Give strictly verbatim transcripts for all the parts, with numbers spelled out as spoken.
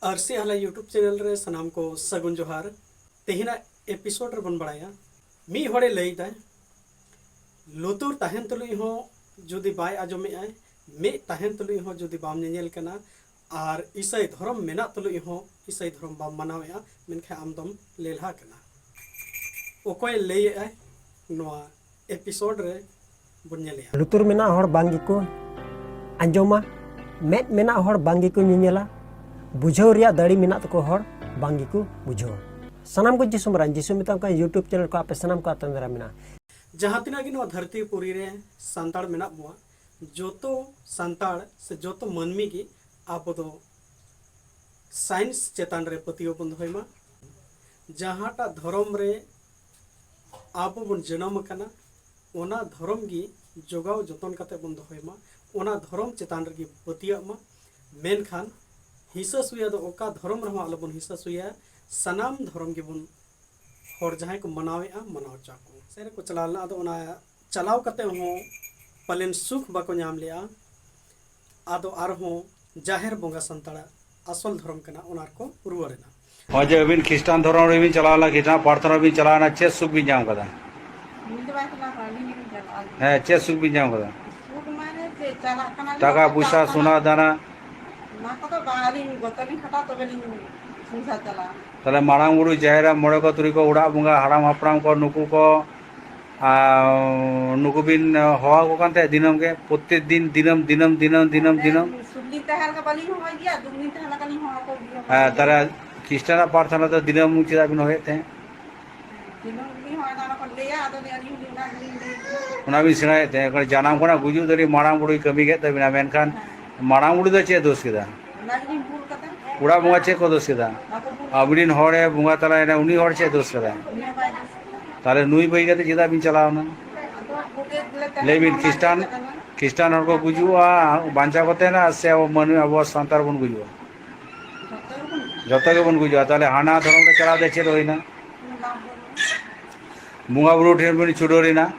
ᱟᱹᱨᱥᱤ ᱟᱦᱞᱟ YouTube channel ᱨᱮ ᱥᱟᱱᱟᱢ ᱠᱚ ᱥᱟᱹᱜᱩᱱ ᱡᱚᱦᱟᱨ᱾ ᱛᱮᱦᱮᱧᱟᱜ ᱮᱯᱤᱥᱳᱰ ᱨᱮᱵᱚᱱ ᱵᱟᱲᱟᱭᱟ, ᱢᱤᱫ ᱦᱚᱲᱮ ᱞᱟᱹᱭᱫᱟᱭ, ᱞᱩᱛᱩᱨ ᱛᱟᱦᱮᱱ ᱛᱩᱞᱩᱡ ᱦᱚᱸ ᱡᱩᱫᱤ ᱵᱟᱭ ᱟᱸᱡᱚᱢᱮᱫᱼᱟᱭ, ᱢᱮᱫ ᱛᱟᱦᱮᱱ ᱛᱩᱞᱩᱡ ᱦᱚᱸ ᱡᱩᱫᱤ ᱵᱟᱢ ᱧᱮᱧᱮᱞ ᱠᱟᱱᱟ, ᱟᱨ ᱤᱥᱟᱹᱭ ᱫᱷᱚᱨᱚᱢ ᱢᱮᱱᱟᱜ ᱛᱩᱞᱩᱡ ᱦᱚᱸ ᱤᱥᱟᱹᱭ ᱫᱷᱚᱨᱚᱢ ᱵᱟᱢ ᱢᱟᱱᱟᱣᱮᱫᱼᱟ, ᱢᱮᱱᱠᱷᱟᱱ ᱟᱢ ᱫᱚᱢ ᱞᱮᱞᱦᱟ ᱠᱟᱱᱟ᱾ ᱚᱠᱚᱭᱮ ᱞᱟᱹᱭᱮᱫᱼᱟᱭ ᱱᱚᱣᱟ ᱮᱯᱤᱥᱳᱰ ᱨᱮ ᱵᱚᱱ ᱧᱮᱞᱮᱭᱟ᱾ ᱞᱩᱛᱩᱨ ᱢᱮᱱᱟᱜ ᱦᱚᱲ ᱵᱟᱝ ᱜᱮᱠᱚ ᱟᱸᱡᱚᱢᱟ, ᱢᱮᱫ ᱢᱮᱱᱟᱜ ᱦᱚᱲ ᱵᱟᱝ ᱜᱮᱠᱚ ᱧᱮᱧᱮᱞᱟ, ᱵᱩᱡᱷᱟᱹᱣ ᱨᱮᱭᱟᱜ ᱫᱟᱲᱮ ᱢᱮᱱᱟᱜ ᱛᱟᱠᱚ ᱦᱚᱲ ᱵᱟᱝ ᱜᱮᱠᱚ ᱵᱩᱡᱷᱟᱹᱣᱟ᱾ ᱥᱟᱱᱟᱢ ᱠᱚ ᱡᱤᱥᱩ ᱢᱟᱨᱟᱝ ᱡᱤᱥᱩ ᱢᱮᱛᱟᱜ ᱠᱟᱱ YouTube ᱪᱮᱱᱮᱞ ᱠᱚ ᱟᱯᱮ ᱥᱟᱱᱟᱢ ᱠᱚ ᱟᱛᱟᱝ ᱫᱟᱨᱟᱢ ᱢᱮᱱᱟᱜᱼᱟ᱾ ᱡᱟᱦᱟᱸ ᱛᱤᱱᱟᱹᱜ ᱜᱮ ᱱᱚᱣᱟ ᱫᱷᱟᱹᱨᱛᱤ ᱯᱩᱨᱤ ᱨᱮ ᱥᱟᱱᱛᱟᱲ ᱢᱮᱱᱟᱜ ᱵᱚᱣᱟ, ᱡᱚᱛᱚ ᱥᱟᱱᱛᱟᱲ ᱥᱮ ᱡᱚᱛᱚ ᱢᱟᱹᱱᱢᱤ ᱜᱮ ᱟᱵᱚ ᱫᱚ ᱥᱟᱭᱮᱱᱥ ᱪᱮᱛᱟᱱ ᱨᱮ ᱯᱟᱹᱛᱭᱟᱹᱣ ᱵᱚᱱ ᱫᱚᱦᱚᱭ ᱢᱟ᱾ ᱡᱟᱦᱟᱸᱴᱟᱜ ᱫᱷᱚᱨᱚᱢ ᱨᱮ ᱟᱵᱚ ᱵᱚᱱ ᱡᱟᱱᱟᱢ ᱟᱠᱟᱱᱟ, ᱚᱱᱟ ᱫᱷᱚᱨᱚᱢ ᱜᱮ ᱡᱚᱜᱟᱣ ᱡᱚᱛᱚᱱ ᱠᱟᱛᱮ ᱵᱚᱱ ᱫᱚᱦᱚᱭ ᱢᱟ, ᱚᱱᱟ ᱫᱷᱚᱨᱚᱢ ᱪᱮᱛᱟᱱ ᱨᱮᱜᱮ ᱯᱟᱹᱛᱭᱟᱹᱜ ᱢᱟ᱾ ᱢᱮᱱᱠᱷᱟᱱ ᱦᱤᱥᱟᱹ ᱥᱩᱭᱟ ᱫᱚ ᱚᱠᱟ ᱫᱷᱚᱨᱚᱢ ᱨᱮᱦᱚᱸ ᱟᱞᱚᱵᱚᱱ ᱦᱤᱥᱟᱹ ᱥᱩᱭᱟ, ᱥᱟᱱᱟᱢ ᱫᱷᱚᱨᱚᱢ ᱜᱮᱵᱚᱱ, ᱦᱚᱲ ᱡᱟᱦᱟᱸᱭ ᱠᱚ ᱢᱟᱱᱟᱣᱮᱫᱼᱟ, ᱢᱟᱱᱟᱣ ᱦᱚᱪᱚ ᱟᱠᱚ᱾ ᱥᱮ ᱨᱮᱠᱚ ᱪᱟᱞᱟᱣ ᱞᱮᱱᱟ, ᱟᱫᱚ ᱚᱱᱟ ᱪᱟᱞᱟᱣ ᱠᱟᱛᱮ ᱦᱚᱸ ᱯᱟᱞᱮᱱ ᱥᱩᱠ ᱵᱟᱠᱚ ᱧᱟᱢ ᱞᱮᱜᱼᱟ᱾ ᱟᱫᱚ ᱟᱨᱦᱚᱸ ᱡᱟᱦᱮᱨ ᱵᱚᱸᱜᱟ ᱥᱟᱱᱛᱟᱲᱟᱜ ᱟᱥᱚᱞ ᱫᱷᱚᱨᱚᱢ ᱠᱟᱱᱟ, ᱚᱱᱟ ᱨᱮᱠᱚ ᱨᱩᱣᱟᱹᱲ ᱮᱱᱟ᱾ ᱱᱚᱜᱼᱚᱭ ᱡᱮ ᱟᱹᱵᱤᱱ ᱠᱷᱨᱤᱥᱴᱟᱱ ᱫᱷᱚᱨᱚᱢ ᱨᱮᱵᱤᱱ ᱪᱟᱞᱟᱣ ᱞᱮᱱᱟ, ᱠᱷᱨᱤᱥᱴᱟᱱ ᱯᱨᱟᱨᱛᱷᱚᱱᱟ ᱨᱮᱵᱤᱱ ᱪᱟᱞᱟᱣ ᱮᱱᱟ, ᱪᱮᱫ ᱥᱩᱠ ᱵᱤᱱ ᱧᱟᱢ ᱠᱟᱫᱟ? ᱩᱱᱤ ᱫᱚ ᱵᱟᱭ ᱪᱟᱞᱟᱣ ᱠᱟᱱᱟ, ᱟᱹᱞᱤᱧ ᱜᱮᱞᱤᱧ ᱪᱟᱞᱟᱜᱼᱟ᱾ ᱦᱮᱸ, ᱪᱮᱫ ᱥᱩᱠ ᱵᱤᱱ ᱧᱟᱢ ᱠᱟᱫᱟ? ᱥᱩᱠ ᱢᱟᱱᱮ ᱪᱮᱫ, ᱪᱟᱞᱟᱜ ᱠᱟᱱᱟᱞᱤᱧ, ᱴᱟᱠᱟ ᱪᱟᱞᱟᱜ ᱯᱚᱭᱥᱟ, ᱠᱟᱱᱟ᱾ ᱥᱚᱱᱟ ᱫᱟᱱᱟ? ᱚᱱᱟ ᱠᱚᱫᱚ ᱵᱟᱝ, ᱟᱹᱞᱤᱧ ᱜᱚᱛᱚ ᱞᱤᱧ ᱠᱷᱟᱴᱟᱜᱼᱟ, ᱛᱚᱵᱮ ᱞᱤᱧ ᱥᱚᱝᱥᱟᱨ ᱪᱟᱞᱟᱜᱼᱟ᱾ ᱛᱟᱦᱞᱮ ᱢᱟᱨᱟᱝ ᱵᱩᱨᱩ, ᱡᱟᱦᱮᱨ ᱟᱭᱳ, ᱢᱚᱬᱮ ᱠᱚ, ᱛᱩᱨᱩᱭ ᱠᱚ, ᱚᱲᱟᱜ ᱵᱚᱸᱜᱟ, ᱦᱟᱲᱟᱢ ᱦᱟᱯᱲᱟᱢ ᱠᱚ, ᱱᱩᱠᱩ ᱠᱚ, ᱟᱨ ᱱᱩᱠᱩ ᱵᱤᱱ ᱦᱚᱦᱚ ᱟᱠᱚ ᱠᱟᱱ ᱛᱟᱦᱮᱸᱫ ᱫᱤᱱᱟᱹᱢ ᱜᱮ, ᱯᱨᱚᱛᱛᱮᱠ ᱫᱤᱱ, ᱫᱤᱱᱟᱹᱢ, ᱫᱤᱱᱟᱹᱢ, ᱫᱤᱱᱟᱹᱢ, ᱫᱤᱱᱟᱹᱢ, ᱟᱞᱮ ᱫᱤᱱᱟᱹᱢ? ᱥᱩᱠ ᱫᱤᱱ ᱛᱟᱦᱮᱸ ᱞᱮᱠᱟ ᱵᱟᱹᱞᱤᱧ ᱦᱚᱦᱚᱭ ᱜᱮᱭᱟ, ᱫᱩᱠ ᱫᱤᱱ ᱛᱟᱦᱮᱸ ᱞᱮᱠᱟ ᱞᱤᱧ ᱦᱚᱦᱚ ᱟᱠᱚ ᱜᱮᱭᱟ᱾ ᱦᱮᱸ, ᱛᱟᱦᱞᱮ ᱠᱷᱨᱤᱥᱴᱟᱱᱟᱜ ᱯᱨᱟᱨᱛᱷᱚᱱᱟ ᱫᱚ ᱫᱤᱱᱟᱹᱢ ᱪᱮᱫᱟᱜ ᱵᱤᱱ ᱦᱚᱦᱚᱭᱮᱫ ᱛᱟᱦᱮᱸᱫ? ᱫᱤᱱᱟᱹᱢ ᱜᱮᱞᱤᱧ ᱦᱚᱦᱚᱭᱟ, ᱚᱱᱟ ᱠᱚ ᱞᱟᱹᱭᱟ, ᱟᱫᱚ ᱟᱹᱞᱤᱧ ᱦᱚᱸᱞᱤᱧ ᱚᱱᱟ ᱜᱮᱞᱤᱧ ᱞᱟᱹᱭ ᱜᱮᱭᱟ᱾ ᱚᱱᱟ ᱵᱤᱱ ᱥᱮᱬᱟᱭᱮᱫ ᱛᱟᱦᱮᱸᱫ, ᱠᱟᱨᱚᱱ ᱡᱟᱱᱟᱢ ᱠᱷᱚᱱᱟᱜ ᱜᱩᱡᱩᱜ ᱫᱷᱟᱹᱵᱤᱡ ᱢᱟᱨᱟᱝ ᱵᱩᱨᱩᱭ ᱠᱟᱹᱢᱤ ᱠᱮᱫ ᱛᱟᱹᱵᱤᱱᱟ, ᱢᱮᱱᱠᱷᱟᱱ ᱦᱮᱸ᱾ ᱢᱟᱨᱟᱝ ᱵᱩᱨᱩ ᱫᱚ ᱪᱮᱫ ᱫᱳᱥ ᱠᱮᱫᱟ? ᱚᱱᱟ ᱜᱮᱞᱤᱧ ᱵᱷᱩᱞ ᱠᱟᱫᱟ᱾ ᱚᱲᱟᱜ ᱵᱚᱸᱜᱟ ᱪᱮᱫ ᱠᱚ ᱫᱳᱥ ᱠᱮᱫᱟ? ᱵᱟᱠᱚ ᱵᱷᱩᱞ ᱟᱵᱤᱱ ᱨᱮᱱ ᱦᱚᱲᱮ ᱵᱚᱸᱜᱟ ᱛᱟᱞᱟᱭᱮᱱᱟ, ᱩᱱᱤ ᱦᱚᱲ ᱪᱮᱫ ᱫᱳᱥ ᱠᱮᱫᱟ? ᱩᱱᱤ ᱦᱚᱸ ᱵᱟᱭ ᱫᱳᱥ ᱠᱟᱫᱟ᱾ ᱛᱟᱦᱞᱮ ᱱᱩᱭ ᱵᱟᱹᱜᱤ ᱠᱟᱛᱮ ᱪᱮᱫᱟᱜ ᱵᱤᱱ ᱪᱟᱞᱟᱣ ᱮᱱᱟ? ᱟᱫᱚ ᱵᱷᱩᱞ ᱨᱮ ᱛᱟᱦᱮᱸ ᱞᱟᱹᱭ ᱵᱤᱱ, ᱞᱮᱱᱟ, ᱠᱷᱨᱤᱥᱴᱟᱱ, ᱚᱱᱟ ᱜᱮ ᱠᱟᱱᱟ᱾ ᱠᱷᱨᱤᱥᱴᱟᱱ ᱦᱚᱲ ᱠᱚ ᱜᱩᱡᱩᱜᱼᱟ, ᱵᱟᱧᱪᱟᱣ ᱠᱟᱛᱮ ᱱᱟ, ᱥᱮ ᱟᱵᱚ ᱢᱟᱹᱱᱢᱤ, ᱟᱵᱚ ᱥᱟᱱᱛᱟᱲ ᱵᱚᱱ ᱜᱩᱡᱩᱜᱼᱟ? ᱡᱚᱛᱚ ᱜᱮᱵᱚᱱ ᱜᱩᱡᱩᱜᱼᱟ᱾ ᱡᱚᱛᱚ ᱜᱮᱵᱚᱱ ᱜᱩᱡᱩᱜᱼᱟ᱾ ᱛᱟᱦᱞᱮ ᱦᱟᱱᱟ ᱫᱷᱚᱨᱚᱢ ᱨᱮ ᱪᱟᱞᱟᱣ ᱛᱮ ᱪᱮᱫ ᱦᱩᱭᱱᱟ? ᱩᱱᱟᱹᱜ ᱵᱟᱝ ᱵᱚᱱ ᱵᱚᱸᱜᱟ ᱵᱩᱨᱩ ᱴᱷᱮᱱ ᱵᱤᱱ ᱪᱷᱩᱰᱟᱹᱨ ᱮᱱᱟ,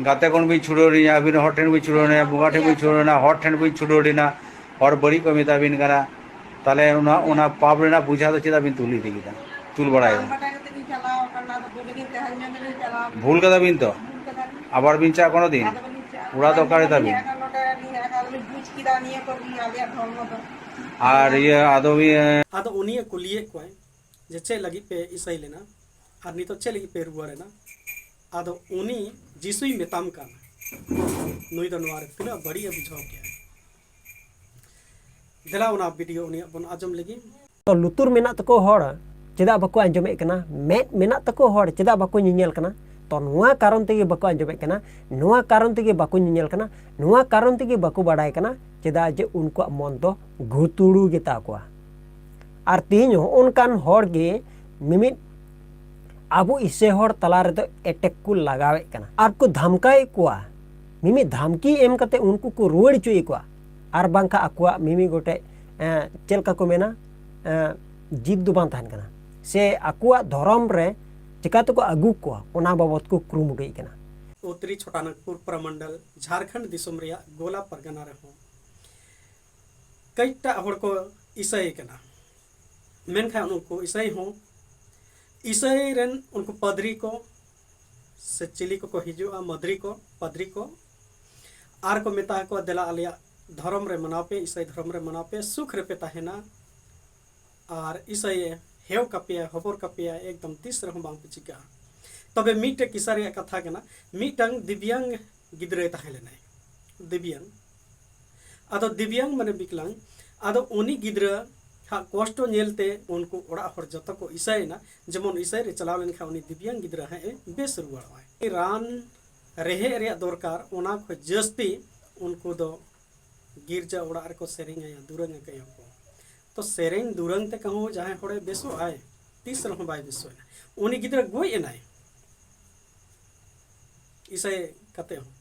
ᱜᱟᱛᱮ ᱠᱷᱚᱱ ᱵᱤᱱ ᱪᱷᱩᱰᱟᱹᱨ ᱮᱱᱟ, ᱟᱹᱵᱤᱱ ᱦᱚᱲ ᱴᱷᱮᱱ ᱵᱤᱱ ᱪᱷᱩᱰᱟᱹᱨ ᱮᱱᱟ, ᱵᱚᱸᱜᱟ ᱴᱷᱮᱱ ᱵᱤᱱ ᱪᱷᱩᱰᱟᱹᱨ ᱮᱱᱟ, ᱦᱚᱲ ᱴᱷᱮᱱ ᱵᱤᱱ ᱪᱷᱩᱰᱟᱹᱨ ᱮᱱᱟ, ᱦᱚᱲ ᱵᱟᱹᱲᱤᱡ ᱠᱚ ᱢᱮᱛᱟ ᱵᱤᱱ ᱠᱟᱱᱟ, ᱛᱟᱦᱞᱮ ᱚᱱᱟ, ᱚᱱᱟ ᱯᱟᱯ ᱨᱮᱱᱟᱜ ᱵᱩᱡᱷᱟ ᱫᱚ ᱪᱮᱫᱟᱜ ᱵᱤᱱ ᱛᱩᱞ ᱤᱫᱤ ᱠᱮᱫᱟ, ᱛᱩᱞ ᱵᱟᱲᱟᱭ ᱵᱟᱝ ᱫᱟ? ᱵᱟᱰᱟᱭ ᱠᱟᱛᱮ ᱜᱤᱧ ᱪᱟᱞᱟᱣ ᱟᱠᱟᱱᱟ, ᱟᱫᱚ ᱵᱩᱞ ᱜᱤᱧ ᱛᱟᱦᱮᱸ ᱧᱚᱜ ᱞᱮᱱᱟ, ᱪᱟᱞᱟᱣ ᱵᱷᱩᱞ ᱠᱟᱫᱟ ᱵᱤᱱ ᱛᱚ? ᱵᱷᱩᱞ ᱠᱟᱫᱟ ᱞᱤᱧ᱾ ᱟᱵᱟᱨ ᱵᱤᱱ ᱪᱟᱜ ᱠᱳᱱᱳ ᱫᱤᱱ? ᱟᱫᱚ ᱵᱟᱹᱞᱤᱧ ᱪᱟᱜᱼᱟ᱾ ᱚᱲᱟᱜ ᱫᱚ ᱚᱠᱟᱨᱮ ᱛᱟᱵᱤᱱ? ᱟᱫᱚ ᱵᱩᱡᱽ ᱠᱮᱫᱟ ᱱᱤᱭᱟᱹ ᱠᱚ ᱟᱞᱮᱭᱟᱜ ᱫᱷᱚᱨᱢᱚ ᱫᱚ᱾ ᱟᱨ ᱤᱭᱟᱹ, ᱟᱫᱚ ᱤᱭᱟᱹ, ᱟᱫᱚ ᱩᱱᱤᱭᱮ ᱠᱩᱞᱤᱭᱮᱫ ᱠᱚᱣᱟᱭ ᱡᱮ, "ᱪᱮᱫ ᱞᱟᱹᱜᱤᱫ ᱯᱮ ᱤᱥᱟᱹᱭ ᱞᱮᱱᱟ ᱟᱨ ᱱᱤᱛᱚᱜ ᱪᱮᱫ ᱞᱟᱹᱜᱤᱫ ᱯᱮ ᱨᱩᱣᱟᱹᱲ ᱮᱱᱟ?" ᱟᱫᱚ ᱩᱱᱤ ᱡᱤᱥᱩᱭ ᱢᱮᱛᱟᱢ ᱠᱟᱱᱟ, ᱱᱩᱭ ᱫᱚ ᱱᱚᱣᱟ ᱨᱮ ᱛᱤᱱᱟᱹᱜ ᱵᱟᱹᱲᱤᱡ ᱮ ᱵᱩᱡᱷᱟᱹᱣ ᱠᱮᱜᱼᱟ᱾ ᱫᱮᱞᱟ ᱚᱱᱟ ᱵᱷᱤᱰᱤᱭᱳ ᱩᱱᱤᱭᱟᱜ ᱵᱚᱱ ᱟᱸᱡᱚᱢ ᱞᱮᱜᱮ᱾ ᱛᱚ ᱞᱩᱛᱩᱨ ᱢᱮᱱᱟᱜ ᱛᱟᱠᱚ ᱦᱚᱲ ᱪᱮᱫᱟᱜ ᱵᱟᱠᱚ ᱟᱸᱡᱚᱢᱮᱫ ᱠᱟᱱᱟ? ᱢᱮᱫ ᱢᱮᱱᱟᱜ ᱛᱟᱠᱚ ᱦᱚᱲ ᱪᱮᱫᱟᱜ ᱵᱟᱠᱚ ᱧᱮᱧᱮᱞ ᱠᱟᱱᱟ? ᱛᱚ ᱱᱚᱣᱟ ᱠᱟᱨᱚᱱ ᱛᱮᱜᱮ ᱵᱟᱠᱚ ᱟᱸᱡᱚᱢᱮᱫ ᱠᱟᱱᱟ, ᱱᱚᱣᱟ ᱠᱟᱨᱚᱱ ᱛᱮᱜᱮ ᱵᱟᱠᱚ ᱧᱮᱧᱮᱞ ᱠᱟᱱᱟ, ᱱᱚᱣᱟ ᱠᱟᱨᱚᱱ ᱛᱮᱜᱮ ᱵᱟᱠᱚ ᱵᱟᱰᱟᱭ ᱠᱟᱱᱟ, ᱪᱮᱫᱟᱜ ᱡᱮ ᱩᱱᱠᱩᱣᱟᱜ ᱢᱚᱱ ᱫᱚ ᱜᱷᱩᱛᱩᱲᱩ ᱜᱮᱛᱟ ᱠᱚᱣᱟ᱾ ᱟᱨ ᱛᱮᱦᱮᱧ ᱦᱚᱸ ᱚᱱᱠᱟᱱ ᱦᱚᱲ ᱜᱮ ᱢᱤᱢᱤᱫ ᱟᱵᱚ ᱤᱥᱟᱹᱭ ᱦᱚᱲ ᱛᱟᱞᱟ ᱨᱮᱫᱚ ᱮᱴᱮᱠ ᱠᱚ ᱞᱟᱜᱟᱣᱮᱫ ᱠᱟᱱᱟ ᱟᱨ ᱠᱚ ᱫᱷᱟᱢᱠᱟᱣᱮᱫ ᱠᱚᱣᱟ᱾ ᱢᱤᱢᱤᱫ ᱫᱷᱟᱢᱠᱤ ᱮᱢ ᱠᱟᱛᱮ ᱩᱱᱠᱩ ᱠᱚ ᱨᱩᱣᱟᱹᱲ ᱦᱚᱪᱚᱭᱮᱫ ᱠᱚᱣᱟ᱾ ᱟᱨ ᱵᱟᱝᱠᱷᱟᱱ ᱟᱠᱚᱣᱟᱜ ᱢᱤᱢᱤᱫ ᱜᱚᱴᱮᱡ, ᱮᱸ, ᱪᱮᱫ ᱞᱮᱠᱟ ᱠᱚ ᱢᱮᱱᱟ, ᱮᱸ, ᱡᱤᱫ ᱫᱚ ᱵᱟᱝ ᱛᱟᱦᱮᱱ ᱠᱟᱱᱟ, ᱥᱮ ᱟᱠᱚᱣᱟᱜ ᱫᱷᱚᱨᱚᱢ ᱨᱮ ᱪᱤᱠᱟ ᱛᱮᱠᱚ ᱟᱹᱜᱩ ᱠᱚᱣᱟ, ᱚᱱᱟ ᱵᱟᱵᱚᱛ ᱠᱚ ᱠᱩᱨᱩᱢᱩᱴᱩᱭᱮᱫ ᱠᱟᱱᱟ᱾ ᱩᱛᱛᱚᱨᱤ ᱪᱷᱳᱴᱟᱱᱟᱜᱽᱯᱩᱨ ᱯᱨᱚᱢᱚᱱᱰᱚᱞ, ᱡᱷᱟᱲᱠᱷᱚᱸᱰ ᱫᱤᱥᱚᱢ ᱨᱮᱭᱟᱜ ᱜᱳᱞᱟ ᱯᱟᱨᱜᱟᱱᱟ ᱨᱮᱦᱚᱸ ᱠᱟᱹᱡᱴᱟᱜ ᱦᱚᱲ ᱠᱚ ᱤᱥᱟᱹᱭ ᱠᱟᱱᱟ᱾ ᱢᱮᱱᱠᱷᱟᱱ ᱩᱱᱠᱩ ᱤᱥᱟᱹᱭ ᱦᱚᱸ, ᱤᱥᱟᱹᱭ ᱨᱮᱱ ᱩᱱᱠᱩ ᱯᱟᱫᱽᱨᱤ ᱠᱚ ᱥᱮ ᱪᱤᱞᱤ ᱠᱚᱠᱚ ᱦᱤᱡᱩᱜᱼᱟ, ᱢᱟᱫᱽᱨᱤ ᱠᱚ, ᱯᱟᱫᱽᱨᱤ ᱠᱚ, ᱟᱨ ᱠᱚ ᱢᱮᱛᱟ ᱠᱚᱣᱟ, "ᱫᱮᱞᱟ ᱟᱞᱮᱭᱟᱜ ᱫᱷᱚᱨᱚᱢ ᱨᱮ ᱢᱟᱱᱟᱣ ᱯᱮ, ᱤᱥᱟᱹᱭ ᱫᱷᱚᱨᱚᱢ ᱨᱮ ᱢᱟᱱᱟᱣ ᱯᱮ, ᱥᱩᱠ ᱨᱮᱯᱮ ᱛᱟᱦᱮᱱᱟ, ᱟᱨ ᱤᱥᱟᱹᱭᱮ ᱦᱮᱣ ᱠᱟᱯᱮᱭᱟ, ᱦᱚᱵᱚᱨ ᱠᱟᱯᱮᱭᱟ, ᱮᱠᱫᱚᱢ ᱛᱤᱥ ᱨᱮᱦᱚᱸ ᱵᱟᱝ ᱯᱮ ᱪᱤᱠᱟᱹᱜᱼᱟ᱾" ᱛᱚᱵᱮ ᱢᱤᱫᱴᱮᱡ ᱠᱤᱥᱟ ᱨᱮᱭᱟᱜ ᱠᱟᱛᱷᱟ ᱠᱟᱱᱟ, ᱢᱤᱫᱴᱟᱝ ᱫᱤᱵᱽᱭᱟᱝ ᱜᱤᱫᱽᱨᱟᱹᱭ ᱛᱟᱦᱮᱸ ᱞᱮᱱᱟᱭ, ᱫᱤᱵᱽᱭᱟᱝ᱾ ᱟᱫᱚ ᱫᱤᱵᱽᱭᱟᱝ ᱢᱟᱱᱮ ᱵᱤᱠᱞᱟᱝ᱾ ᱟᱫᱚ ᱩᱱᱤ ᱜᱤᱫᱽᱨᱟᱹ ᱦᱟᱜ ᱠᱚᱥᱴᱚ ᱧᱮᱞᱛᱮ ᱩᱱᱠᱩ ᱚᱲᱟᱜ ᱦᱚᱲ ᱡᱚᱛᱚ ᱠᱚ ᱤᱥᱟᱹᱭᱮᱱᱟ, ᱡᱮᱢᱚᱱ ᱤᱥᱟᱹᱭ ᱨᱮ ᱪᱟᱞᱟᱣ ᱞᱮᱱᱠᱷᱟᱱ ᱩᱱᱤ ᱫᱤᱵᱽᱭᱟᱝ ᱜᱤᱫᱽᱨᱟᱹ ᱦᱟᱸᱜ ᱮ ᱵᱮᱥ ᱨᱩᱣᱟᱹᱲᱚᱜᱼᱟᱭ᱾ ᱨᱟᱱ ᱨᱮᱦᱮᱫ ᱨᱮᱭᱟᱜ ᱫᱚᱨᱠᱟᱨ, ᱚᱱᱟ ᱠᱷᱚᱱ ᱡᱟᱹᱥᱛᱤ ᱩᱱᱠᱩ ᱫᱚ ᱜᱤᱨᱡᱟᱹ ᱚᱲᱟᱜ ᱨᱮᱠᱚ ᱥᱮᱨᱮᱧ ᱟᱭᱟ, ᱫᱩᱨᱟᱹᱝ ᱟᱠᱟᱭᱟ ᱠᱚ᱾ ᱛᱚ ᱥᱮᱨᱮᱧ ᱫᱩᱨᱟᱹᱝ ᱛᱮ ᱠᱟᱹᱦᱩ ᱡᱟᱦᱟᱸᱭ ᱦᱚᱲᱮ ᱵᱮᱥᱚᱜ ᱟᱭ, ᱛᱤᱥ ᱨᱮᱦᱚᱸ ᱵᱟᱭ ᱵᱮᱥᱚᱜ ᱟᱭ᱾ ᱩᱱᱤ ᱜᱤᱫᱽᱨᱟᱹ ᱜᱚᱡ ᱮᱱᱟᱭ ᱤᱥᱟᱹᱭ ᱠᱟᱛᱮ ᱦᱚᱸ᱾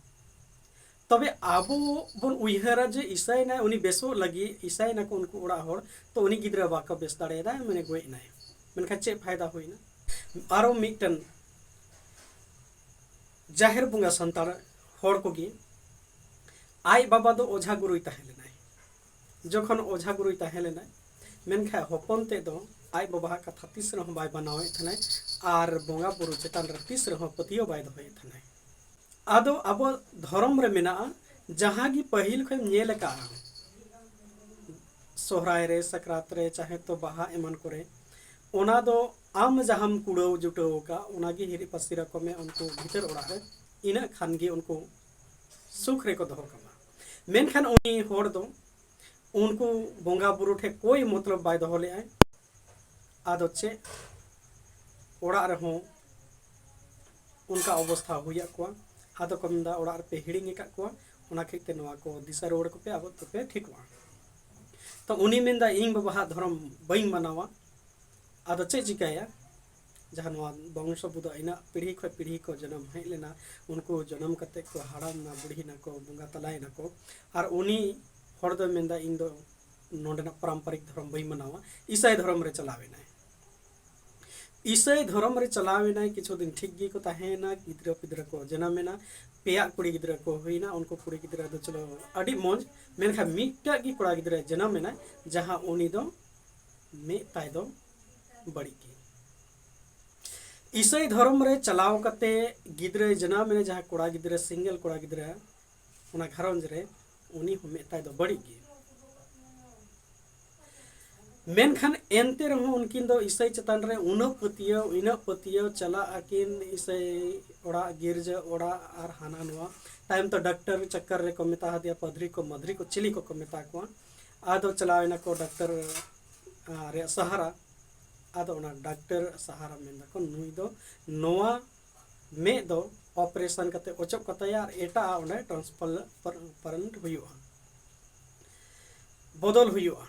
ᱛᱚᱵᱮ ᱟᱵᱚ ᱵᱚᱱ ᱩᱭᱦᱟᱹᱨᱟ ᱡᱮ ᱤᱥᱟᱹᱭ ᱮᱱᱟᱭ, ᱩᱱᱤ ᱵᱮᱥᱚᱜ ᱞᱟᱹᱜᱤᱫ ᱤᱥᱟᱹᱭ ᱮᱱᱟ ᱠᱚ ᱩᱱᱠᱩ ᱚᱲᱟᱜ ᱦᱚᱲ, ᱛᱚ ᱩᱱᱤ ᱜᱤᱫᱽᱨᱟᱹ ᱵᱟᱠᱚ ᱵᱮᱥ ᱫᱟᱲᱮᱭᱟᱫᱟ, ᱢᱟᱱᱮ ᱜᱚᱡ ᱮᱱᱟᱭ᱾ ᱢᱮᱱᱠᱷᱟᱱ ᱪᱮᱫ ᱯᱷᱟᱭᱫᱟ ᱦᱩᱭᱱᱟ? ᱟᱨᱚ ᱢᱤᱫᱴᱮᱱ ᱡᱟᱦᱮᱨ ᱵᱚᱸᱜᱟ ᱥᱟᱱᱛᱟᱲ ᱦᱚᱲ ᱠᱚᱜᱮ, ᱟᱡ ᱵᱟᱵᱟ ᱫᱚ ᱚᱡᱷᱟ ᱜᱩᱨᱩᱭ ᱛᱟᱦᱮᱸ ᱞᱮᱱᱟᱭ᱾ ᱡᱚᱠᱷᱚᱱ ᱚᱡᱷᱟ ᱜᱩᱨᱩᱭ ᱛᱟᱦᱮᱸ ᱞᱮᱱᱟᱭ, ᱢᱮᱱᱠᱷᱟᱱ ᱦᱚᱯᱚᱱ ᱛᱮᱫ ᱫᱚ ᱟᱡ ᱵᱟᱵᱟᱣᱟᱜ ᱠᱟᱛᱷᱟ ᱛᱤᱥ ᱨᱮᱦᱚᱸ ᱵᱟᱭ ᱢᱟᱱᱟᱣᱮᱫ ᱛᱟᱦᱮᱱᱟᱭ ᱟᱨ ᱵᱚᱸᱜᱟ ᱵᱩᱨᱩ ᱪᱮᱛᱟᱱ ᱨᱮ ᱛᱤᱥ ᱨᱮᱦᱚᱸ ᱯᱟᱹᱛᱭᱟᱹᱣ ᱵᱟᱭ ᱫᱚᱦᱚᱭᱮᱫ ᱛᱟᱦᱮᱱᱟᱭ᱾ ᱟᱫᱚ ᱟᱵᱚ ᱫᱷᱚᱨᱚᱢ ᱨᱮ ᱢᱮᱱᱟᱜᱼᱟ, ᱡᱟᱦᱟᱸ ᱜᱮ ᱯᱟᱹᱦᱤᱞ ᱠᱷᱚᱱ ᱧᱮᱞ ᱟᱠᱟᱫᱼᱟ, ᱥᱚᱦᱨᱟᱭ ᱨᱮ, ᱥᱟᱠᱨᱟᱛ ᱨᱮ, ᱪᱟᱦᱮ ᱛᱚ ᱵᱟᱦᱟ ᱮᱢᱟᱱ ᱠᱚᱨᱮ, ᱚᱱᱟ ᱫᱚ ᱟᱢ ᱡᱟᱦᱟᱸᱢ ᱠᱩᱲᱟᱹᱣ ᱡᱩᱴᱟᱹᱣ ᱟᱠᱟᱫ, ᱚᱱᱟᱜᱮ ᱦᱤᱨᱤᱡ ᱯᱟᱹᱥᱤᱨ ᱟᱠᱚ ᱢᱮ ᱩᱱᱠᱩ ᱵᱷᱤᱛᱟᱹᱨ ᱚᱲᱟᱜ ᱨᱮ, ᱤᱱᱟᱹᱜ ᱠᱷᱟᱱ ᱜᱮ ᱩᱱᱠᱩ ᱥᱩᱠ ᱨᱮᱠᱚ ᱫᱚᱦᱚ ᱠᱟᱢᱟ᱾ ᱢᱮᱱᱠᱷᱟᱱ ᱩᱱᱤ ᱦᱚᱲ ᱫᱚ ᱩᱱᱠᱩ ᱵᱚᱸᱜᱟ ᱵᱩᱨᱩ ᱴᱷᱮᱱ ᱠᱳᱭ ᱢᱚᱛᱞᱚᱵ ᱵᱟᱭ ᱫᱚᱦᱚ ᱞᱮᱫᱼᱟᱭ᱾ ᱟᱫᱚ ᱪᱮᱫ, ᱚᱲᱟᱜ ᱨᱮᱦᱚᱸ ᱚᱱᱠᱟ ᱚᱵᱚᱥᱛᱷᱟ ᱦᱩᱭᱟᱫ ᱠᱚᱣᱟ᱾ ᱟᱫᱚ ᱠᱚ ᱢᱮᱱᱫᱟ, "ᱚᱲᱟᱜ ᱨᱮᱯᱮ ᱦᱤᱲᱤᱧ ᱟᱠᱟᱫ ᱠᱚᱣᱟ, ᱚᱱᱟ ᱠᱷᱟᱹᱛᱤᱨ ᱛᱮ ᱱᱚᱣᱟ ᱠᱚ ᱫᱤᱥᱟᱹ ᱨᱩᱣᱟᱹᱲ ᱠᱚᱯᱮ, ᱟᱵᱚ ᱫᱚᱯᱮ ᱴᱷᱤᱠᱚᱜᱼᱟ᱾" ᱛᱚ ᱩᱱᱤ ᱢᱮᱱᱫᱟ, "ᱤᱧ ᱵᱟᱵᱟᱣᱟᱜ ᱫᱷᱚᱨᱚᱢ ᱵᱟᱹᱧ ᱢᱟᱱᱟᱣᱟ, ᱟᱫᱚ ᱪᱮᱫ ᱪᱤᱠᱟᱹᱭᱟ?" ᱡᱟᱦᱟᱸ ᱱᱚᱣᱟ ᱵᱚᱝᱥᱚ ᱵᱩᱫᱟᱹ ᱤᱱᱟᱹᱜ ᱯᱤᱲᱦᱤ ᱠᱷᱚᱱ ᱯᱤᱲᱦᱤ ᱠᱚ ᱡᱟᱱᱟᱢ ᱦᱮᱡ ᱞᱮᱱᱟ, ᱩᱱᱠᱩ ᱡᱟᱱᱟᱢ ᱠᱟᱛᱮ ᱠᱚ ᱦᱟᱲᱟᱢ ᱮᱱᱟ, ᱵᱩᱲᱦᱤ ᱮᱱᱟ ᱠᱚ, ᱵᱚᱸᱜᱟ ᱛᱟᱞᱟᱭᱮᱱᱟ ᱠᱚ, ᱟᱨ ᱩᱱᱤ ᱦᱚᱲ ᱫᱚᱭ ᱢᱮᱱᱫᱟ, "ᱤᱧ ᱫᱚ ᱱᱚᱰᱮᱱᱟᱜ ᱯᱟᱨᱟᱢᱯᱟᱨᱤᱠ ᱫᱷᱚᱨᱚᱢ ᱵᱟᱹᱧ ᱢᱟᱱᱟᱣᱟ, ᱤᱥᱟᱹᱭ ᱫᱷᱚᱨᱚᱢ ᱨᱮ ᱪᱟᱞᱟᱣ ᱮᱱᱟᱭ᱾" ᱤᱥᱟᱹᱭ ᱫᱷᱚᱨᱚᱢ ᱨᱮ ᱪᱟᱞᱟᱣ ᱮᱱᱟᱭ, ᱠᱤᱪᱷᱩ ᱫᱤᱱ ᱴᱷᱤᱠ ᱜᱮᱠᱚ ᱛᱟᱦᱮᱸᱭᱮᱱᱟ, ᱜᱤᱫᱽᱨᱟᱹ ᱯᱤᱫᱽᱨᱟᱹ ᱠᱚ ᱡᱟᱱᱟᱢ ᱮᱱᱟ, ᱯᱮᱭᱟ ᱠᱩᱲᱤ ᱜᱤᱫᱽᱨᱟᱹ ᱠᱚ ᱦᱩᱭᱱᱟ᱾ ᱩᱱᱠᱩ ᱠᱩᱲᱤ ᱜᱤᱫᱽᱨᱟᱹ ᱫᱚ ᱪᱚᱞᱚ ᱟᱹᱰᱤ ᱢᱚᱡᱽ, ᱢᱮᱱᱠᱷᱟᱱ ᱢᱤᱫᱴᱟᱜ ᱜᱮ ᱠᱚᱲᱟ ᱜᱤᱫᱽᱨᱟᱹ ᱡᱟᱱᱟᱢ ᱮᱱᱟᱭ, ᱡᱟᱦᱟᱸ ᱩᱱᱤ ᱫᱚ ᱢᱮᱫ ᱛᱟᱭ ᱫᱚ ᱵᱟᱹᱲᱤᱡ ᱜᱮ᱾ ᱤᱥᱟᱹᱭ ᱫᱷᱚᱨᱚᱢ ᱨᱮ ᱪᱟᱞᱟᱣ ᱠᱟᱛᱮ ᱜᱤᱫᱽᱨᱟᱹᱭ ᱡᱟᱱᱟᱢ ᱮᱱᱟ, ᱡᱟᱦᱟᱸ ᱠᱚᱲᱟ ᱜᱤᱫᱽᱨᱟᱹ, ᱥᱤᱝᱜᱮᱞ ᱠᱚᱲᱟ ᱜᱤᱫᱽᱨᱟᱹ ᱚᱱᱟ ᱜᱷᱟᱨᱚᱸᱡᱽ ᱨᱮ, ᱩᱱᱤ ᱦᱚᱸ ᱢᱮᱫ ᱛᱟᱭ ᱫᱚ ᱵᱟᱹᱲᱤᱡ ᱜᱮ᱾ ᱢᱮᱱᱠᱷᱟᱱ ᱮᱱᱛᱮ ᱨᱮᱦᱚᱸ ᱩᱱᱠᱤᱱ ᱫᱚ ᱤᱥᱟᱹᱭ ᱪᱮᱛᱟᱱ ᱨᱮ ᱩᱱᱟᱹᱜ ᱯᱟᱹᱛᱭᱟᱹᱣ, ᱤᱱᱟᱹᱜ ᱯᱟᱹᱛᱭᱟᱹᱣ, ᱪᱟᱞᱟᱜ ᱟᱹᱠᱤᱱ ᱤᱥᱟᱹᱭ ᱚᱲᱟᱜ, ᱜᱤᱨᱡᱟᱹ ᱚᱲᱟᱜ ᱟᱨ ᱦᱟᱱᱟ ᱱᱚᱣᱟ᱾ ᱛᱟᱭᱚᱢ ᱛᱮ ᱰᱟᱠᱛᱟᱨ ᱪᱟᱠᱠᱟᱨ ᱨᱮᱠᱚ ᱢᱮᱛᱟ ᱦᱟᱫᱮᱭᱟ, ᱯᱟᱫᱽᱨᱤ ᱠᱚ, ᱢᱟᱫᱽᱨᱤ ᱠᱚ, ᱪᱤᱞᱤ ᱠᱚᱠᱚ ᱢᱮᱛᱟ ᱠᱚᱣᱟ᱾ ᱟᱫᱚ ᱪᱟᱞᱟᱣ ᱮᱱᱟ ᱠᱚ ᱰᱟᱠᱛᱟᱨ, ᱟ, ᱨᱮᱭᱟᱜ ᱥᱟᱦᱟᱨᱟ᱾ ᱟᱫᱚ ᱚᱱᱟ ᱰᱟᱠᱛᱟᱨ ᱥᱟᱦᱟᱨᱟ ᱢᱮᱱ ᱫᱟᱠᱚ, ᱱᱩᱭ ᱫᱚ ᱱᱚᱣᱟ ᱢᱮᱫ ᱫᱚ operation ᱠᱟᱛᱮ ᱚᱪᱚᱜ ᱠᱟᱛᱟᱭᱟ ᱟᱨ ᱮᱴᱟᱜ ᱚᱸᱰᱮ transplant ᱦᱩᱭᱩᱜᱼᱟ, ᱵᱚᱫᱚᱞ ᱦᱩᱭᱩᱜᱼᱟ᱾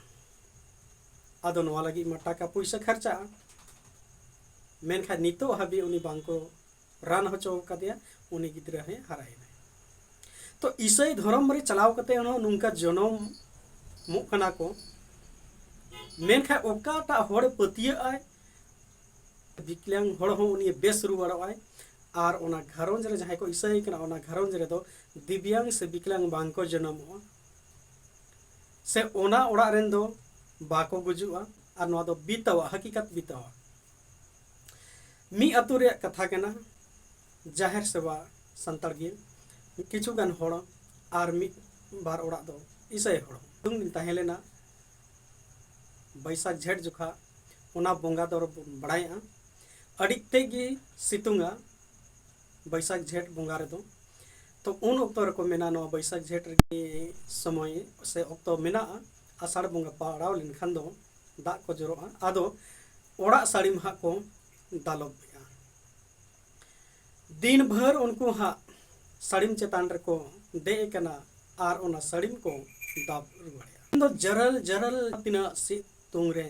ᱟᱫᱚ ᱱᱚᱣᱟ ᱞᱟᱹᱜᱤᱫ ᱢᱟ ᱴᱟᱠᱟ ᱯᱩᱭᱥᱟᱹ ᱠᱷᱚᱨᱪᱟᱜᱼᱟ, ᱢᱮᱱᱠᱷᱟᱱ ᱱᱤᱛᱚᱜ ᱦᱟᱹᱵᱤᱡ ᱩᱱᱤ ᱵᱟᱝ ᱠᱚ ᱨᱟᱱ ᱦᱚᱪᱚ ᱟᱠᱟᱫᱮᱭᱟ, ᱩᱱᱤ ᱜᱤᱫᱽᱨᱟᱹ ᱦᱚᱸᱭ ᱦᱟᱨᱟᱭᱮᱱᱟ᱾ ᱛᱚ ᱤᱥᱟᱹᱭ ᱫᱷᱚᱨᱚᱢ ᱨᱮ ᱪᱟᱞᱟᱣ ᱠᱟᱛᱮ ᱦᱚᱸ ᱱᱚᱝᱠᱟ ᱡᱚᱱᱚᱢᱚᱜ ᱠᱟᱱᱟ ᱠᱚ, ᱢᱮᱱᱠᱷᱟᱱ ᱚᱠᱟᱴᱟᱜ ᱦᱚᱲ ᱯᱟᱹᱛᱭᱟᱹᱜ ᱟᱭ, ᱵᱤᱠᱞᱟᱝ ᱦᱚᱲ ᱦᱚᱸ ᱩᱱᱤ ᱵᱮᱥ ᱨᱩᱣᱟᱹᱲᱚᱜ ᱟᱭ᱾ ᱟᱨ ᱚᱱᱟ ᱜᱷᱟᱨᱚᱸᱡᱽ ᱨᱮ ᱡᱟᱦᱟᱸᱭ ᱠᱚ ᱤᱥᱟᱹᱭ ᱠᱟᱱᱟ, ᱚᱱᱟ ᱜᱷᱟᱨᱚᱸᱡᱽ ᱨᱮᱫᱚ ᱫᱤᱵᱽᱭᱟᱝ ᱥᱮ ᱵᱤᱠᱞᱟᱝ ᱵᱟᱝ ᱠᱚ ᱡᱚᱱᱚᱢᱚᱜᱼᱟ, ᱥᱮ ᱚᱱᱟ ᱚᱲᱟᱜ ᱨᱮᱱ ᱫᱚ ᱵᱟᱠᱚ ᱜᱩᱡᱩᱜᱼᱟ᱾ ᱟᱨ ᱱᱚᱣᱟ ᱫᱚ ᱵᱤᱛᱟᱹᱣᱟ, ᱦᱟᱹᱠᱤᱠᱟᱛ ᱵᱤᱛᱟᱹᱣᱟ᱾ ᱢᱤᱫ ᱟᱹᱛᱩ ᱨᱮᱭᱟᱜ ᱠᱟᱛᱷᱟ ᱠᱟᱱᱟ, ᱡᱟᱦᱮᱨ ᱥᱮᱵᱟ ᱥᱟᱱᱛᱟᱲ ᱜᱮ, ᱠᱤᱪᱷᱩ ᱜᱟᱱ ᱦᱚᱲ ᱟᱨ ᱢᱤᱫ ᱵᱟᱨ ᱚᱲᱟᱜ ᱫᱚ ᱤᱥᱟᱹᱭ ᱦᱚᱲ᱾ ᱥᱤᱛᱩᱝ ᱫᱤᱱ ᱛᱟᱦᱮᱸ ᱞᱮᱱᱟ, ᱵᱟᱹᱭᱥᱟᱠᱷ ᱡᱷᱮᱸᱴ ᱡᱚᱠᱷᱟ, ᱚᱱᱟ ᱵᱚᱸᱜᱟ ᱫᱚ ᱵᱚᱱ ᱵᱟᱲᱟᱭᱟ ᱟᱹᱰᱤ ᱛᱮᱫ ᱜᱮ ᱥᱤᱛᱩᱝᱟ ᱵᱟᱹᱭᱥᱟᱠᱷ ᱡᱷᱮᱸᱴ ᱵᱚᱸᱜᱟ ᱨᱮᱫᱚ᱾ ᱛᱚ ᱩᱱ ᱚᱠᱛᱚ ᱨᱮᱠᱚ ᱢᱮᱱᱟ, ᱱᱚᱣᱟ ᱵᱟᱹᱭᱥᱟᱠᱷ ᱡᱷᱮᱸᱴ ᱨᱮᱜᱮ ᱥᱚᱢᱚᱭ ᱥᱮ ᱚᱠᱛᱚ ᱢᱮᱱᱟᱜᱼᱟ, ᱟᱥᱟᱲ ᱵᱚᱸᱜᱟ ᱯᱟᱲᱟᱣ ᱞᱮᱱᱠᱷᱟᱱ ᱫᱚ ᱫᱟᱜ ᱠᱚ ᱡᱚᱨᱚᱜᱼᱟ, ᱟᱫᱚ ᱚᱲᱟᱜ ᱥᱟᱹᱲᱤᱢ ᱦᱟᱸᱜ ᱠᱚ ᱫᱟᱞᱚᱵᱮᱜᱼᱟ᱾ ᱫᱤᱱ ᱵᱷᱳᱨ ᱩᱱᱠᱩ ᱦᱟᱸᱜ ᱥᱟᱹᱲᱤᱢ ᱪᱮᱛᱟᱱ ᱨᱮᱠᱚ ᱫᱮᱡ ᱟᱠᱟᱱᱟ ᱟᱨ ᱚᱱᱟ ᱥᱟᱹᱲᱤᱢ ᱠᱚ ᱫᱟᱵ ᱨᱩᱣᱟᱹᱲᱮᱜᱼᱟ᱾ ᱩᱱ ᱫᱚ ᱡᱟᱨᱟᱞ ᱡᱟᱨᱟᱞ ᱛᱤᱱᱟᱹᱜ ᱥᱤᱛᱩᱝ ᱨᱮ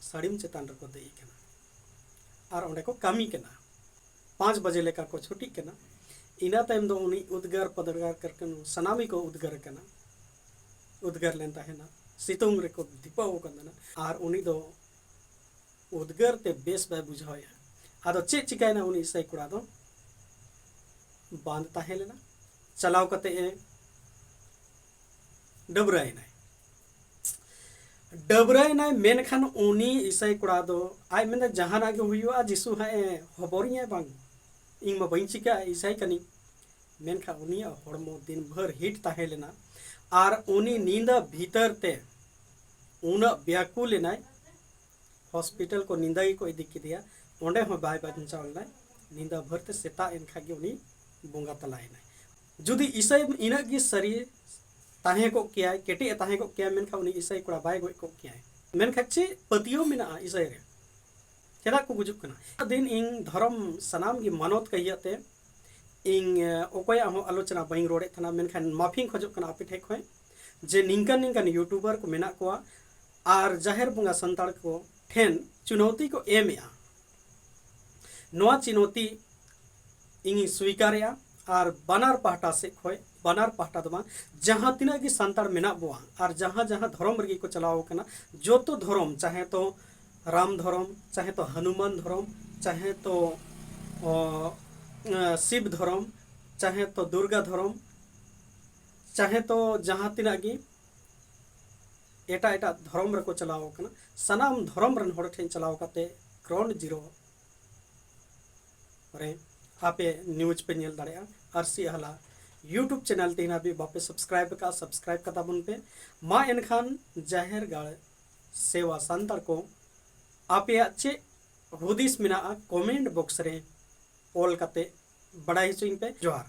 ᱥᱟᱹᱲᱤᱢ ᱪᱮᱛᱟᱱ ᱨᱮᱠᱚ ᱫᱮᱡ ᱟᱠᱟᱱᱟ ᱟᱨ ᱚᱸᱰᱮ ᱠᱚ ᱠᱟᱹᱢᱤ ᱠᱟᱱᱟ᱾ ᱯᱟᱸᱪ ᱵᱟᱡᱮ ᱞᱮᱠᱟ ᱠᱚ ᱪᱷᱩᱴᱤᱜ ᱠᱟᱱᱟ᱾ ᱤᱱᱟᱹ ᱛᱟᱭᱚᱢ ᱫᱚ ᱩᱱᱤ ᱩᱫᱽᱜᱟᱹᱨ ᱯᱟᱹᱫᱽᱜᱟᱹᱨ ᱠᱟᱱᱟ, ᱥᱟᱱᱟᱢ ᱜᱮᱠᱚ ᱩᱫᱽᱜᱟᱹᱨ ᱟᱠᱟᱱᱟ, ᱩᱫᱽᱜᱟᱹᱨ ᱞᱮᱱ ᱛᱟᱦᱮᱱᱟ, ᱥᱤᱛᱩᱝ ᱨᱮᱠᱚ ᱫᱷᱤᱯᱟᱹᱣ ᱟᱠᱟᱱ ᱛᱟᱦᱮᱱᱟ᱾ ᱟᱨ ᱩᱱᱤ ᱫᱚ ᱩᱫᱽᱜᱟᱹᱨ ᱛᱮ ᱵᱮᱥ ᱵᱟᱭ ᱵᱩᱡᱷᱟᱹᱣᱮᱫᱼᱟ᱾ ᱟᱫᱚ ᱪᱮᱫ ᱪᱤᱠᱟᱹᱭᱮᱱᱟ? ᱩᱱᱤ ᱤᱥᱟᱹᱭ ᱠᱚᱲᱟ ᱫᱚ ᱵᱟᱸᱫ ᱛᱟᱦᱮᱸ ᱞᱮᱱᱟ, ᱪᱟᱞᱟᱣ ᱠᱟᱛᱮ ᱮ ᱰᱟᱹᱵᱽᱨᱟᱹᱭᱮᱱᱟᱭ᱾ ᱰᱟᱹᱵᱽᱨᱟᱹᱭᱮᱱᱟᱭ, ᱢᱮᱱᱠᱷᱟᱱ ᱩᱱᱤ ᱤᱥᱟᱹᱭ ᱠᱚᱲᱟ ᱫᱚ ᱟᱡ ᱢᱮᱱᱫᱟ, "ᱡᱟᱦᱟᱱᱟᱜ ᱜᱮ ᱦᱩᱭᱩᱜᱼᱟ, ᱡᱤᱥᱩ ᱦᱟᱸᱜ ᱮ ᱦᱚᱵᱚᱨᱤᱧᱟᱭ ᱵᱟᱝ, ᱤᱧ ᱢᱟ ᱵᱟᱹᱧ ᱪᱤᱠᱟᱹᱜᱼᱟ, ᱤᱥᱟᱹᱭ ᱠᱟᱹᱱᱟᱹᱧ᱾" ᱢᱮᱱᱠᱷᱟᱱ ᱩᱱᱤᱭᱟᱜ ᱦᱚᱲᱢᱚ ᱫᱤᱱ ᱵᱷᱳᱨ ᱦᱤᱴ ᱛᱟᱦᱮᱸ ᱞᱮᱱᱟ ᱟᱨ ᱩᱱᱤ ᱧᱤᱫᱟᱹ ᱵᱷᱤᱛᱟᱹᱨ ᱛᱮ ᱩᱱᱟᱹᱜ ᱵᱮᱭᱟᱠᱩᱞ ᱮᱱᱟᱭ, ᱦᱚᱥᱯᱤᱴᱟᱞ ᱠᱚ ᱧᱤᱫᱟᱹ ᱜᱮᱠᱚ ᱤᱫᱤ ᱠᱮᱫᱮᱭᱟ, ᱚᱸᱰᱮ ᱦᱚᱸ ᱵᱟᱭ ᱵᱟᱧᱪᱟᱣ ᱞᱮᱱᱟᱭ᱾ ᱧᱤᱫᱟᱹ ᱵᱷᱳᱨ ᱛᱮ ᱥᱮᱛᱟᱜ ᱮᱱ ᱠᱷᱟᱡ ᱜᱮ ᱩᱱᱤ ᱵᱚᱸᱜᱟ ᱛᱟᱞᱟᱭᱮᱱᱟᱭ᱾ ᱡᱩᱫᱤ ᱤᱥᱟᱹᱭ ᱤᱱᱟᱹᱜ ᱜᱮ ᱥᱟᱹᱨᱤ ᱛᱟᱦᱮᱸ ᱠᱚᱜ ᱠᱮᱭᱟᱭ, ᱠᱮᱴᱮᱡ ᱮ ᱛᱟᱦᱮᱸ ᱠᱚᱜ ᱠᱮᱭᱟᱭ, ᱢᱮᱱᱠᱷᱟᱱ ᱩᱱᱤ ᱤᱥᱟᱹᱭ ᱠᱚᱲᱟ ᱵᱟᱭ ᱜᱚᱡ ᱠᱚᱜ ᱠᱮᱭᱟᱭ᱾ ᱢᱮᱱᱠᱷᱟᱱ ᱪᱮᱫ ᱯᱟᱹᱛᱭᱟᱹᱣ ᱢᱮᱱᱟᱜᱼᱟ ᱤᱥᱟᱹᱭ ᱨᱮ? ᱪᱮᱫᱟᱜ ᱠᱚ ᱜᱩᱡᱩᱜ ᱠᱟᱱᱟ? ᱫᱤᱱ ᱤᱧ ᱫᱷᱚᱨᱚᱢ ᱥᱟᱱᱟᱢ ᱜᱮ ᱢᱟᱱᱚᱛ ᱠᱟᱹᱦᱤᱭᱟᱹ ᱛᱮ ᱤᱧ, ᱮ, ᱚᱠᱚᱭᱟᱜ ᱦᱚᱸ ᱟᱞᱳᱪᱚᱱᱟ ᱵᱟᱹᱧ ᱨᱚᱲᱮᱫ ᱛᱟᱦᱮᱱᱟ, ᱢᱮᱱᱠᱷᱟᱱ ᱢᱟᱹᱯᱷᱤᱧ ᱠᱷᱚᱡᱚᱜ ᱠᱟᱱᱟ ᱟᱯᱮ ᱴᱷᱮᱡ ᱠᱷᱚᱡ, ᱡᱮ ᱱᱤᱝᱠᱟᱱ ᱱᱤᱝᱠᱟᱱ YouTuber ᱠᱚ ᱢᱮᱱᱟᱜ ᱠᱚᱣᱟ ᱟᱨ ᱡᱟᱦᱮᱨ ᱵᱚᱸᱜᱟ ᱥᱟᱱᱛᱟᱲ ᱠᱚ ᱴᱷᱮᱱ ᱪᱩᱱᱚᱣᱛᱤ ᱠᱚ ᱮᱢᱮᱜᱼᱟ᱾ ᱱᱚᱣᱟ ᱪᱩᱱᱚᱣᱛᱤ ᱤᱧᱤᱧ ᱥᱣᱤᱠᱟᱨᱮᱜᱼᱟ ᱟᱨ ᱵᱟᱱᱟᱨ ᱯᱟᱦᱴᱟ ᱥᱮᱫ ᱠᱷᱚᱡ, ᱵᱟᱱᱟᱨ ᱯᱟᱦᱴᱟ ᱫᱚ ᱵᱟᱝ, ᱡᱟᱦᱟᱸ ᱛᱤᱱᱟᱹᱜ ᱜᱮ ᱥᱟᱱᱛᱟᱲ ᱢᱮᱱᱟᱜ ᱵᱚᱣᱟ ᱟᱨ ᱡᱟᱦᱟᱸ ᱡᱟᱦᱟᱸ ᱫᱷᱚᱨᱚᱢ ᱨᱮᱜᱮ ᱠᱚ ᱪᱟᱞᱟᱣ ᱟᱠᱟᱱᱟ, ᱡᱚᱛᱚ ᱫᱷᱚᱨᱚᱢ, ᱪᱟᱦᱮ ᱛᱚ ᱨᱟᱢ ᱫᱷᱚᱨᱚᱢ, ᱪᱟᱦᱮ ᱛᱚ ᱦᱚᱱᱩᱢᱟᱱ ᱫᱷᱚᱨᱚᱢ, ᱪᱟᱦᱮ ᱛᱚ, ᱚ, ᱮ, ᱥᱤᱵ ᱫᱷᱚᱨᱚᱢ, ᱪᱟᱦᱮ ᱛᱚ ᱫᱩᱨᱜᱟ ᱫᱷᱚᱨᱚᱢ, ᱪᱟᱦᱮ ᱛᱚ ᱡᱟᱦᱟᱸ ᱛᱤᱱᱟᱹᱜ ᱜᱮ ᱮᱴᱟᱜ ᱮᱴᱟᱜ ᱫᱷᱚᱨᱚᱢ ᱨᱮᱠᱚ ᱪᱟᱞᱟᱣ ᱟᱠᱟᱱᱟ, ᱥᱟᱱᱟᱢ ᱫᱷᱚᱨᱚᱢ ᱨᱮᱱ ᱦᱚᱲ ᱴᱷᱮᱱ ᱪᱟᱞᱟᱣ ᱠᱟᱛᱮ ᱜᱨᱟᱣᱩᱱᱰ ᱡᱤᱨᱳ ᱨᱮ ᱟᱯᱮ ᱱᱤᱭᱩᱡᱽ ᱯᱮ ᱧᱮᱞ ᱫᱟᱲᱮᱭᱟᱜᱼᱟ᱾ ᱟᱹᱨᱥᱤ ᱟᱦᱞᱟ ᱭᱩᱴᱩᱵᱽ ᱪᱮᱱᱮᱞ ᱛᱤᱦᱤᱧ ᱦᱟᱹᱵᱤᱡ ᱵᱟᱯᱮ ᱥᱟᱵᱥᱠᱨᱟᱭᱤᱵ ᱟᱠᱟᱫᱼᱟ, ᱥᱟᱵᱥᱠᱨᱟᱭᱤᱵ ᱠᱟᱛᱟ ᱵᱚᱱ ᱯᱮ᱾ ᱢᱟ ᱮᱱᱠᱷᱟᱱ ᱡᱟᱦᱮᱨ ᱜᱟᱲ ᱥᱮᱵᱟ ᱥᱟᱱᱛᱟᱲ ᱠᱚ, ᱟᱯᱮᱭᱟᱜ ᱪᱮᱫ ᱦᱩᱫᱤᱥ ᱢᱮᱱᱟᱜᱼᱟ ᱠᱚᱢᱮᱱᱴ ᱵᱚᱠᱥ ᱨᱮ ᱚᱞ ᱠᱟᱛᱮ ᱵᱟᱰᱟᱭ ᱦᱚᱪᱚᱧ ᱯᱮ᱾ ᱡᱚᱦᱟᱨ᱾